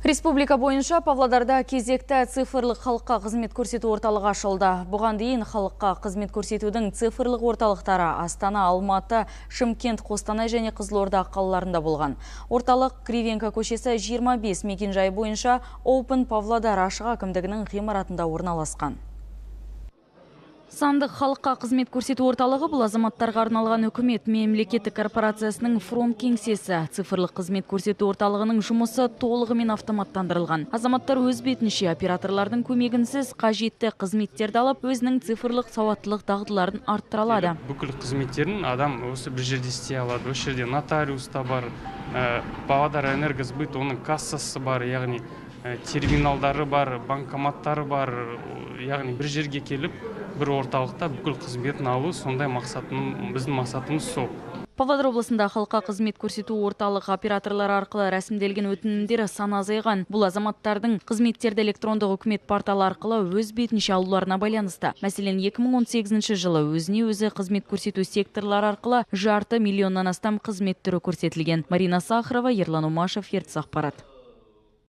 Республика бойынша Павлодарда кезекті цифрлық халыққа қызмет көрсету орталығы ашылды. Бұған дейін халыққа қызмет көрсетудің цифрлық орталықтары Астана, Алматы, Шымкент, Қостанай және Қызылорда қалаларында болған. Орталық Кривенко көшесі 25 мекенжайы бойынша Open Павлодар ашық әкімдігінің ғимаратында орналасқан. Сандық халыққа қызмет көрсету орталығы бұл азаматтарға арналған үкімет мемлекеттік корпорациясының фронт кеңсесі. Цифрлық қызмет көрсету орталығының жұмысы толығымен автоматтандырылған. Азаматтар өз бетінше операторлардың көмегінсіз қажетті қызметтерді алып, өзінің цифрлық сауаттылық дағдыларын арттыра алады. Бүкіл қызметтерін адам осы бір жерде істей алады. Осы жерде нотариус та бар, Павлодар энергосбыт, оның кассасы бар, яғни терминалдары бар, банкоматтары бар, яғни бір жерге келіп, бір орталықта бүкіл қызметін алу, сондай біздің мақсатымыз сол. Павлодар облысында халыққа қызмет көрсету орталық операторлары арқылы рәсімделген өтінімдер саны азайған. Бұл азаматтардың қызметтерді электрондық үкімет порталы арқылы өз бетінше алуларына байланысты. Мәселен, 2018 жылы өзіне өзі қызмет көрсету секторлары арқылы 500 000-нан астам қызмет түрі көрсетілген. Марина Сахарова, Ерлан Омашев, Ертіс ақпарат.